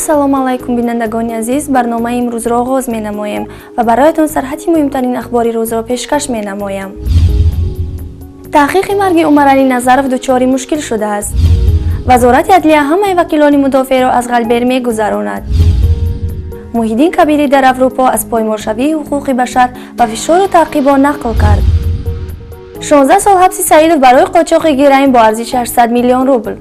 Ассалому алайкум, бинандагони азиз. Барномаи имрӯзро оғоз менамоем ва бароятон сархати муҳимтарин ахбори рӯзро пешкаш менамоям. Таҳқиқи марги Умаралӣ Назаров дучори мушкил шудааст. Вазорати адлия ҳамаи вакилони мудофеъро аз ғалбер мегузаронад. Муҳиддин Кабирӣ дар Аврупо аз поймолшавии ҳуқуқи башар ва фишору таъқибо нақл кард. 16 сол ҳабси Саидов барои қочоқи героин бо арзиши 800 миллион рубл.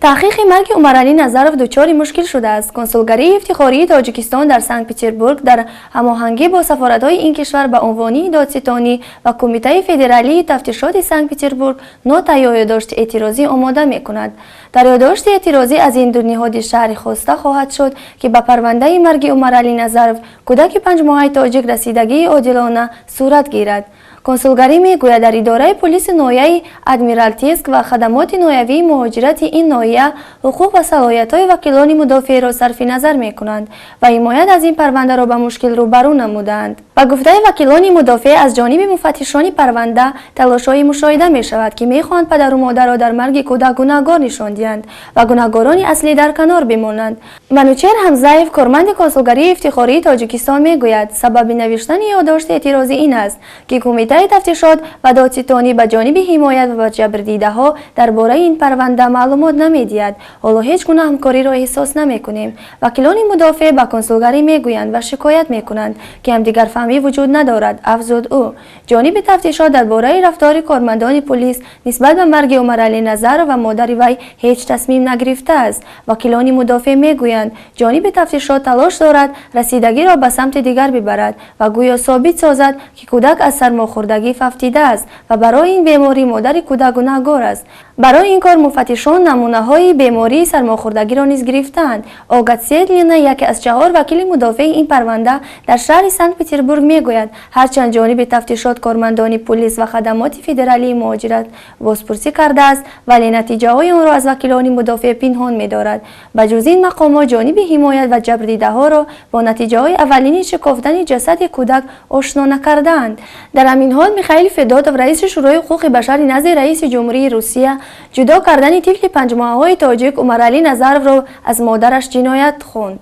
Таҳқиқи марги Умаралӣ Назаров дучори мушкил шудааст. Консулгарии ифтихории Тоҷикистон дар Санкт-Петербург дар ҳамоҳангӣ бо сафоратҳои ин кишвар ба унвони додситонӣ ва Кумитаи федералии тафтишоти Санкт-Петербург нота ё ёддошти эътирозӣ омода мекунад. Дар ёддошти эътирозӣ аз ин ду ниҳоди шаҳри хоста хоҳад шуд, ки ба парвандаи марги Умаралӣ Назаров, кӯдаки панҷмоҳаи тоҷик, расидагии одилона сурат гирад. Консулгарӣ мегӯяд, дар идораи полиси ноҳияи Адмиралтейск ва хадамоти ноҳиявии муҳоҷирати ин ноҳия ҳуқуқ ва салоҳиятҳои вакилони мудофеъро сарфи назар мекунанд ва ҳимоят аз ин парвандаро ба мушкил рӯбарӯ намуданд. Ба гуфтаи вакилони мудофеъ, аз ҷониби муфаттишони парванда талошҳое мушоҳида мешавад, ки мехоҳанд падару модарро дар марги кӯдак гунаҳгор нишон диҳанд ва гунаҳгорони аслӣ дар канор бимонанд. Манучер Ҳамзаев, корманди консулгарии ифтихории Тоҷикистон, мегӯяд, сабаби навиштани ёддошти эътирозӣ ин аст, ки Кумитаи тафтишот ва додситонӣ ба ҷониби ҳимоят ва ҷабрдидаҳо дар бораи ин парванда маълумот намедиҳад. Ҳоло ҳеҷ гуна ҳамкориро эҳсос намекунем. Вакилони мудофеъ ба консулгарӣ мегӯянд ва шикоят мекунанд, ки ҳамдигарфаҳмӣ вуҷуд надорад, афзуд ӯ. Ҷониби тафтишот дар бораи рафтори кормандони пулис нисбат ба марги Умаралӣ Назаров ва модари вай ҳеҷ тасмим нагирифтааст. Вакилони мудофеъ мегӯянд, ҷониби тафтишот талош дорад расидагиро ба самти дигар бибарад ва гӯё собит созад, ки кӯдак аз сармохӯрдагӣ фавтидааст ва барои ин беморӣ модари кӯдак гунаҳгор аст. Барои ин кор муфаттишон намунаҳои бемории сармохӯрдагиро низ гирифтаанд. Ольга Цетлина, яке аз чаҳор вакили мудофеи ин парванда дар шаҳри Санкт-Петербург, мегӯяд, ҳарчанд ҷониби тафтишот кормандони пулис ва хадамоти федералии муҳоҷират бозпурсӣ кардааст, вале натиҷаҳои онро аз вакилони мудофеъ пинҳон медорад. Ба ҷуз ин, мақомот ҷониби ҳимоят ва ҷабрдидаҳоро бо натиҷаҳои аввалини шикофтани ҷасади кӯдак ошно накардаанд. Дар ҳамин ҳол, Михаил Федотов, раиси Шӯрои ҳуқуқи башари назди раиси Ҷумҳурии Русия, ҷудо кардани тифли панҷмоҳаҳои тоҷик Умаралӣ Назаровро аз модараш ҷиноят хонд.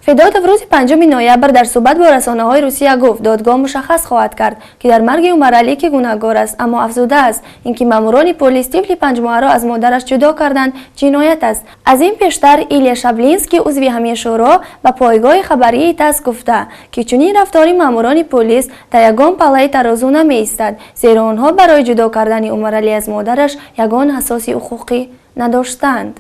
Федотов рӯзи 5 ноябр дар суҳбат бо расонаҳои Русия гуфт, додгоҳ мушаххас хоҳад кард, ки дар марги Умаралӣ ки гунаҳгор аст, аммо афзудааст, ин ки маъмурони полис тифли панҷмоҳаро аз модараш ҷудо карданд, ҷиноят аст. Аз ин пештар Илья Шаблинский, узви ҳамин шӯро, ба пойгоҳи хабарии ТАСС гуфта, ки чунин рафтори маъмурони полис дар ягон паллаи тарозу намеистад, зеро онҳо барои ҷудо кардани Умаралӣ аз модараш ягон асоси ҳуқуқӣ надоштанд.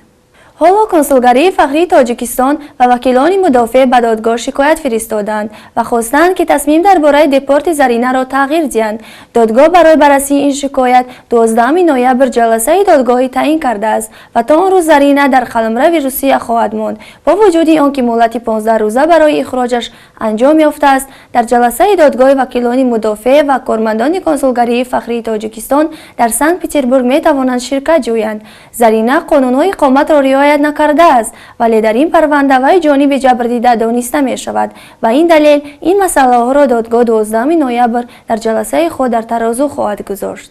Ҳоло консулгарии фахрии Тоҷикистон ва вакилони мудофеъ ба додгоҳ шикоят фиристоданд ва хостанд, ки тасмим дар бораи депорти Заринаро тағйир диҳанд. Додгоҳ барои баррасии ин шикоят 12 ноябр ҷаласаи додгоҳӣ таъин кардааст ва то он рӯз Зарина дар қаламрави Русия хоҳад монд, бо вуҷуди он ки муҳлати 15 рӯза барои ихроҷаш анҷом ёфтааст. Дар ҷаласаи додгоҳи вакилони мудофеъ ва кормандони консулгарии фахрии Тоҷикистон дар Санкт Петербург метавонанд ширкат ҷӯянд. Зарина қонунҳои иқоматро риоят накардааст, вале дар ин парванда вай ҷониби ҷабрдида дониста мешавад. Ба ин далел ин масъалаҳоро додгоҳ 12 ноябр дар ҷаласаи худ дар тарозу хоҳад гузошт.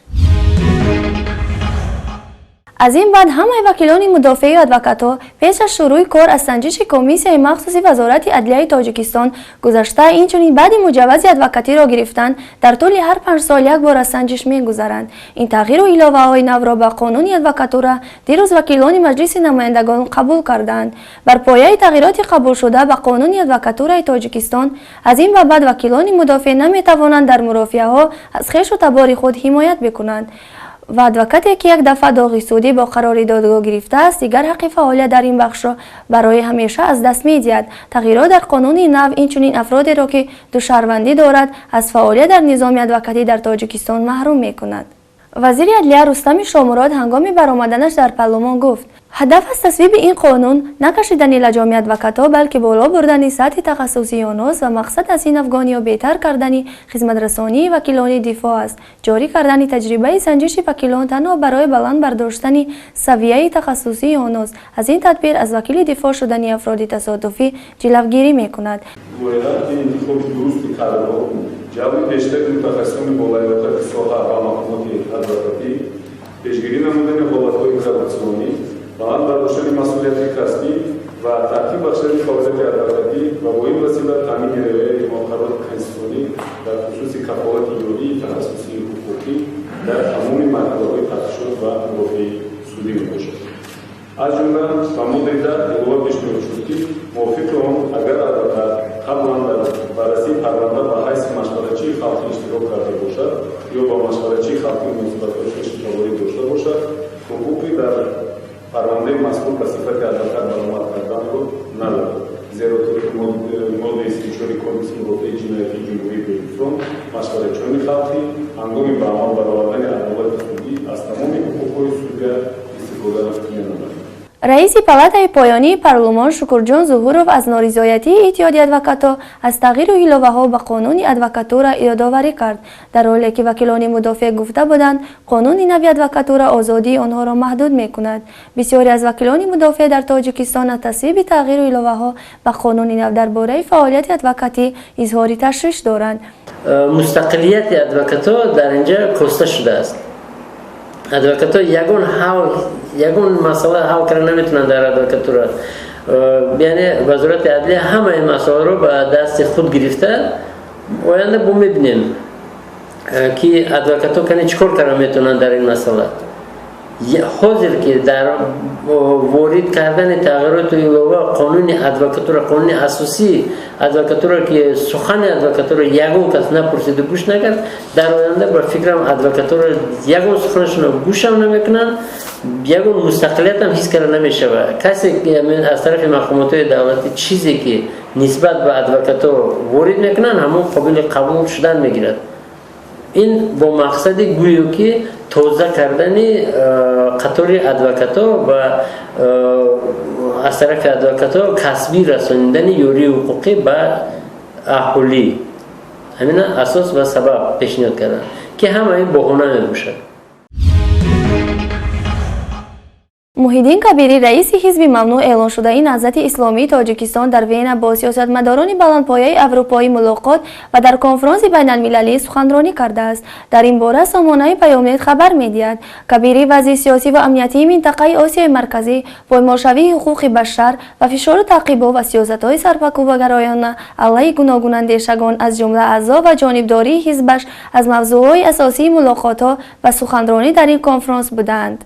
Аз ин баъд ҳамаи вакилони мудофеъю адвокатҳо пеш аз шурӯъи кор аз санҷиши комиссияи махсуси Вазорати адлияи Тоҷикистон гузашта, инчунин баъди муҷаввази адвокатиро гирифтан дар тӯли ҳар 5 сол як бор аз санҷиш мегузаранд. Ин тағйиру иловаҳои навро ба қонуни адвокатура дирӯз вакилони Маҷлиси намояндагон қабул карданд. Бар пояи тағйироти қабулшуда ба қонуни адвокатураи Тоҷикистон, аз ин ба баъд вакилони мудофеъ наметавонанд дар мурофиаҳо аз хешу табори худ ҳимоят бикунанд ва адвокате, ки як дафъа доғи судӣ бо қарори додгоҳ гирифтааст, дигар ҳаққи фаъолият дар ин бахшро барои ҳамеша аз даст медиҳад. Тағйирот дар қонуни нав инчунин афродеро, ки душаҳрвандӣ дорад, аз фаъолият дар низоми адвокатӣ дар Тоҷикистон маҳрум мекунад. Вазири адлия Рустами Шомурод ҳангоми баромаданаш дар парлумон гуфт, ҳадаф аз тасвиби ин қонун накашидани лаҷоми адвокатҳо, балки боло бурдани сатҳи тахассусии онҳост ва мақсад аз ин афгониё беҳтар кардани хизматрасонии вакилони дифоъ аст. Ҷорӣ кардани таҷрибаи санҷиши вакилон танҳо барои баланд бардоштани савияи тахассусии онҳост. Аз ин тадбир аз вакили дифоъ шудани афроди тасодуфӣ ҷилавгирӣ мекунад. Интихоби дурусти кадрҳо, ҷалби бештари мутахассисони болаёқати соҳа ба мақомоти адвокатӣ, пешгирӣ намудани ҳолатҳои коррупсионӣ. Баланд бардоштани масъулияти касбӣ ва таҳким бахшидани фаъолияти адвокатӣ ва бо ин васила таъмини риояи муқаррароти конститутсионӣ дар хусуси кафолати ёрии тахассусии ҳуқуқӣ дар тамоми марҳилаҳои тафтишот ва мурофиаи судӣ мебошад. Аз ҷумла ба моддаи 10 илова пешниҳод шуд, ки мувофиқи он агар адвокат қаблан дар баррасии парванда ба ҳайси машваратчии халқӣ иштирок карда бошад ё ба машваратчии халқӣ муносибатҳои хешутаборӣ дошта бошад, ҳуқуқи дар парвандаи мазкур ба сифати адвокат баромад карданро надорад, зеро тибқи моддаи 34 Кодекси мурофиаи ҷиноятии Ҷумҳурии Тоҷикистон машваратчиёни халқӣ ҳангоми ба амал баровардани адолати судӣ аз тамоми ҳуқуқҳои судя истифода менамояд. Раиси палатаи поёнии парлумон Шукурҷон Зуҳуров аз норизоятии Иттиҳоди адвокатҳо аз тағйиру иловаҳо ба қонуни адвокатура ёдоварӣ кард. Дар ҳоле ки вакилони мудофеъ гуфта буданд, қонуни нави адвокатура озодии онҳоро маҳдуд мекунад. Бисёре аз вакилони мудофеъ дар Тоҷикистон аз тасвиби тағйиру иловаҳо ба қонуни нав дар бораи фаъолияти адвокатӣ изҳори ташвиш доранд. Мустақилияти адвокатҳо дар инҷа коста шудааст. Адвокатҳо ягон ҳал, ягон масъала ҳал карда наметавонанд дар адвокатура. Яъне Вазорати адлия ҳамаи масъаларо ба дасти худ гирифта. Оянда бо мебинем, ки адвокатҳо кане чӣ кор карда метавонанд дар ин масъала. Ҳозир ки дар ворид кардани тағйироту илова қонуни адвокатура, қонуни асосии адвокатура, ки сухани адвокатура ягон кас напурсиду гӯш накард, дар оянда ба фикрам, адвокатура ягон суханашонро гӯшам намекунанд, ягон мустақилиятам ҳис карда намешавад. Касе аз тарафи мақомотҳои давлатӣ чизе ки нисбат ба адвокатҳо ворид мекунанд, ҳамон қобили қабул шудан мегирад. Ин бо мақсади гӯё ки тоза кардани қатори адвокатҳо ва аз тарафи адвокатҳо касбӣ расонидани ёрии ҳуқуқӣ ба аҳолӣ, ҳамина асос ва сабаб пешниҳод карданд, ки ҳамаи баҳона мебошад. Муҳиддин Кабирӣ, раиси ҳизби мамнӯъ эълоншудаи Наҳзати Исломии Тоҷикистон, дар Вена бо сиёсатмадорони баландпояи аврупоӣ мулоқот ва дар конфронси байналмилалӣ суханронӣ кардааст. Дар ин бора сомонаи Паёмнет хабар медиҳад. Кабирӣ вазъи сиёсӣ ва амниятии минтақаи Осиёи Марказӣ, поймолшавии ҳуқуқи башар ва фишору таъқибҳо ва сиёсатҳои сарпакӯбагароёна алайҳи гуногунандешагон, аз ҷумла аъзо ва ҷонибдории ҳизбаш, аз мавзӯъҳои асосии мулоқотҳо ва суханронӣ дар ин конфронс буданд.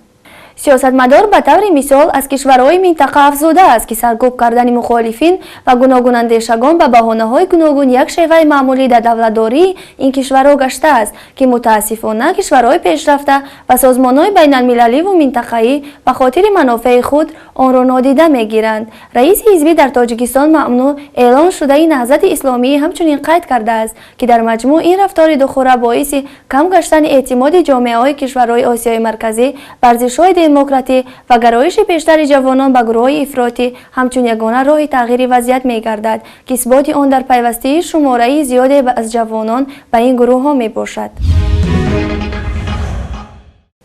Сиёсатмадор ба таври мисол аз кишварҳои минтақа афзудааст, ки саркӯб кардани мухолифин ва гуногунандешагон ба баҳонаҳои гуногун як шеваи маъмулӣ дар давлатдории ин кишварҳо гаштааст, ки мутаассифона кишварҳои пешрафта ва созмонҳои байналмилаливу минтақаӣ ба хотири манофеи худ онро нодида мегиранд. Раиси ҳизбӣ дар Тоҷикистон мамнӯъ эълон шудаи Наҳзати Исломӣ ҳамчунин қайд кардааст, ки дар маҷмӯъ ин рафтори духура боиси кам гаштани эътимоди ҷомеаҳои кишварҳои Осиёи Марказӣ ба арзишҳои демократӣ ва гароиши бештари ҷавонон ба гурӯҳҳои ифротӣ ҳамчун ягона роҳи тағйири вазъият мегардад, ки исботи он дар пайвастии шумораи зиёде аз ҷавонон ба ин гурӯҳҳо мебошад.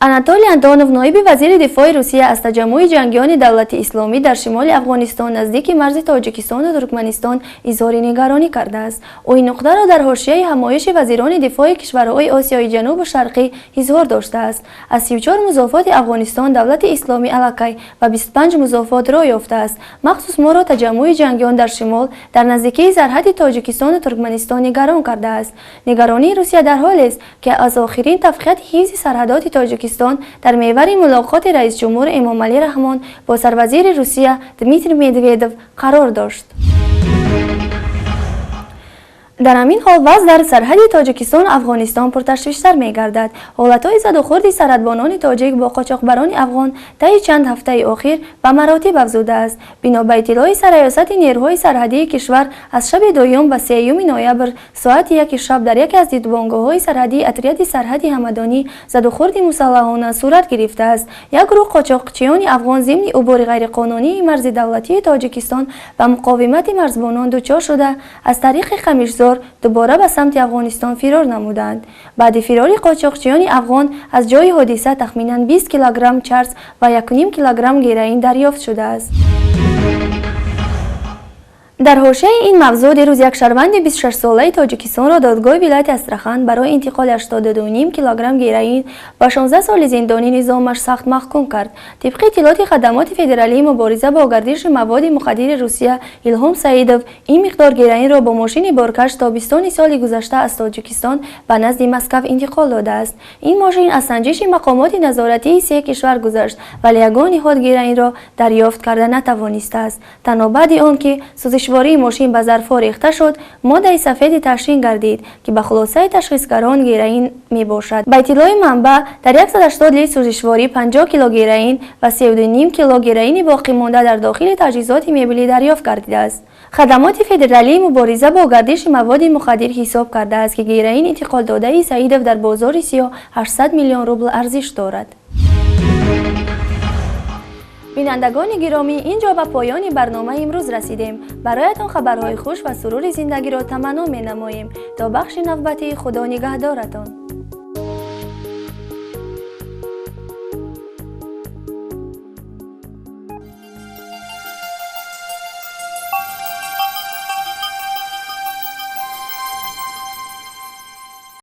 Анатолий Антонов, ноиби вазири дифои Русия, аз таҷаммуи ҷангиёни Давлати Исломӣ дар шимоли Афғонистон наздики марзи Тоҷикистону Туркманистон изҳори нигаронӣ кардааст. Ӯ ин нуқтаро дар ҳошияи ҳамоиши вазирони дифои кишварҳои Осиёи Ҷанубу Шарқӣ изҳор доштааст. Аз 34 музофоти Афғонистон Давлати Исломӣ аллакай ба 25 музофот роҳ ёфтааст. Махсус моро таҷаммуи ҷангиён дар шимол дар наздикии сарҳади Тоҷикистону Туркманистон нигарон кардааст. Нигаронии Русия дар ҳолест, ки аз охирин тақвияти ҳифзи сарҳадоти Тоҷикистон дар мевари мулоқоти раисҷумҳур Эмомалӣ Раҳмон бо сарвазири Русия Дмитрий Медведев қарор дошт. Дар ҳамин ҳол вазъ дар сарҳади Тоҷикистону Афғонистон пурташвиштар мегардад. Ҳолатҳои задухӯрди сарҳадбонони тоҷик бо қочоқбарони афғон таи чанд ҳафтаи охир ба маротиб афзудааст. Бино ба иттилои Сарраёсати нерӯҳои сарҳадии кишвар, аз шаби 2 ба 3 ноябр соати 1 шаб дар яке аз дидбонгоҳҳои сарҳадии отряди сарҳади ҳамадонӣ задухӯрди мусаллаҳона сурат гирифтааст. Як гурӯҳ қочоқчиёни афғон зимни убури ғайриқонунии марзи давлатии Тоҷикистон ба муқовимати марзбонон дучор шуда, аз тариқи Қамишзор дубора ба самти Афғонистон фирор намуданд. Баъди фирори қочоқчиёни афғон аз ҷои ҳодиса тахминан 20 килограмм чарс ва 1,5 килограмм героин дарёфт шудааст. Дар ҳошияи ин мавзӯъ дирӯз як шаҳрванди 26-солаи Тоҷикистонро додгоҳи вилояти Астрахан барои интиқоли 82,5 килограмм героин ба 16 соли зиндонӣ низомаш сахт маҳкум кард. Тибқи иттилооти хадамоти федералии мубориза бо гардиши маводи мухаддири Русия, Илҳом Саидов ин миқдор героинро бо мошини боркаш тобистони соли гузашта аз Тоҷикистон ба назди Москав интиқол додааст. Ин мошин аз санҷиши мақомоти назоратии се кишвар гузашт, вале ягон ниҳод героинро дарёфт карда натавонистааст. Танҳо баъди он ки сӯзишвории мошин ба зарфҳо рехта шуд, моддаи сафеди ташрин гардид, ки ба хулосаи ташхисгарон героин мебошад. Ба иттилои манбаъ, дар 180 литр сӯзишворӣ 50 кило героин ва 3,5 кило героини боқимонда дар дохили таҷҳизоти мебелӣ дарёфт гардидааст. Хадамоти федералии мубориза бо гардиши маводи мухаддир ҳисоб кардааст, ки героин интиқолдодаи Саидов дар бозори сиёҳ 800 миллион рубл арзиш дорад. Бинандагони гиромӣ, ин ҷо ба поёни барномаи имрӯз расидем. Бароятон хабарҳои хуш ва сурури зиндагиро таманно менамоем. То бахши навбатӣ, Худо нигаҳдоратон.